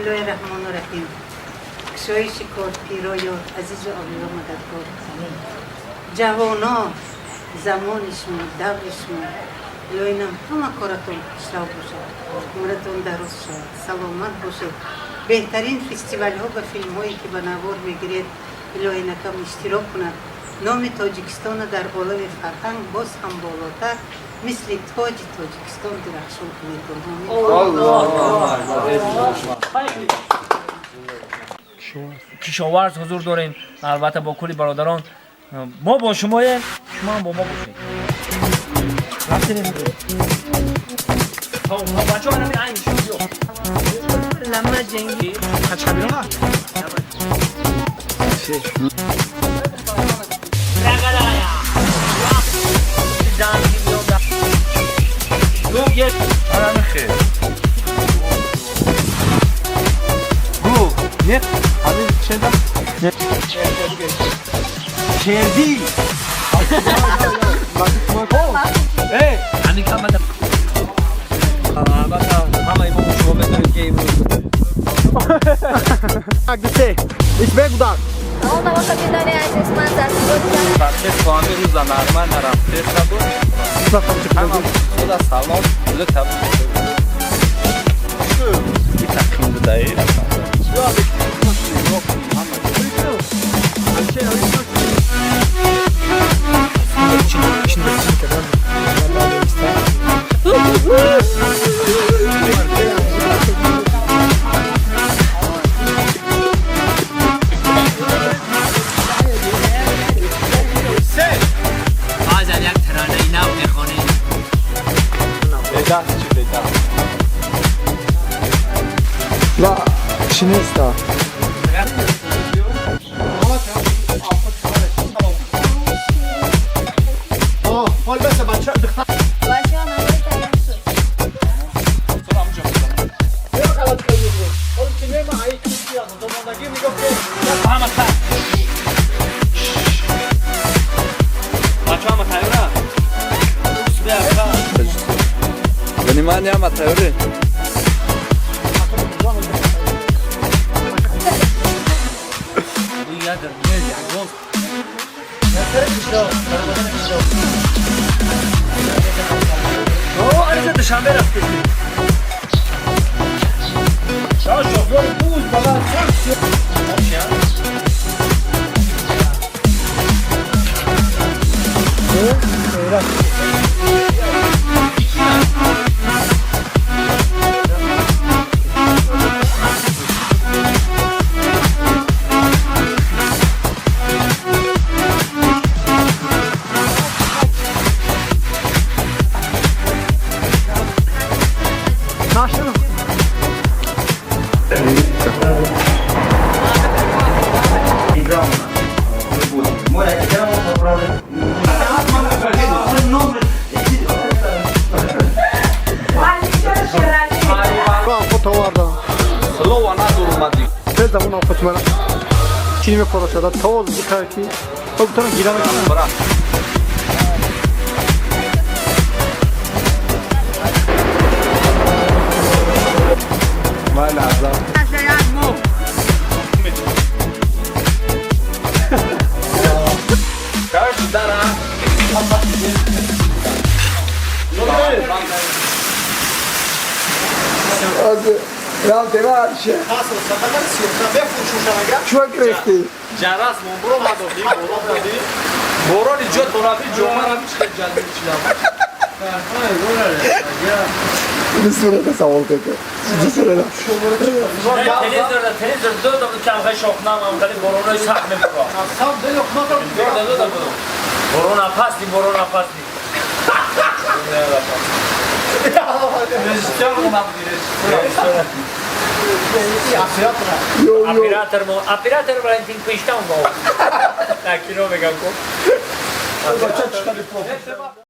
Бисмиллоҳи раҳмони раҳим. Кушоиши кор, пироё, азизу авлиё, мададгор. Ҷавоно, замони шумо, даври шумо, илоҳинам ҳама коратон пешрав бошад, умратон дароз шавад, саломат бошед. Беҳтарин фестивалҳо ва филмҳое ки ба навор мегиред, илоҳинакам иштирок кунад. Номи Тоҷикистона дар олами фарҳанг боз ҳам болотар, мисли тоҷи Тоҷикистон дурахшон кунед. Амин. Кишоварз ҳузур дорем, албатта, бо кулли бародарон. Мо бо шумоем, шумо ҳам бо мо бошед. Рафтем, бачаҳо, ҳамин айн шуд. Лама ҷангӣ. Хачкабирона? Гу, нет, ҳамин чеда? Шерди. Э, ҳамин камада. Албатта, ҳамаи мо шумо медонед, ки имрӯз Як, ду, се. Ишбек удар. Салом, тамошобинони азиз, ман Зарсигор. Бача то ҳамин рӯза нағма нарафтеса буд. Ҳама худа салом, лу таб. Итақин будаи. Баъзан як таронаи нав мехонем. Бедаст чи бедаст. Ла, чӣ неста? Бачаҳо, навори тайёр шуд. Ҳама та. Бачаҳо, ҳама тайёра? Усбе ака. Внимание, ҳама тайёрӣ? Ядр, ягон. О, ариза Душанбе рафтед. Шофёр буз бала. Нашину. Фото овардам. Слова надурумадӣ. Тез замон офатмара. Чини мепорашада, тоз бикар ки. Гуфтам гира мекунам. Бра. Ман азам. Короче, дара. Чуа гирифтӣ? Ҷарас монбуро мадоди, борони ҷо тораби ҷома раби чи хел ҷалби чидам. Бисурата савол кека. Бисурата. Телевизорда, телевизор дода буд, кам хай шохнам, ам хали боронои сахт мебуро. Дода, дода буд. Борон опасный, борон опасный. Режиссер омад, режиссер. Оператор мо, оператор Валентин Киштан бо. На кино мегам ко.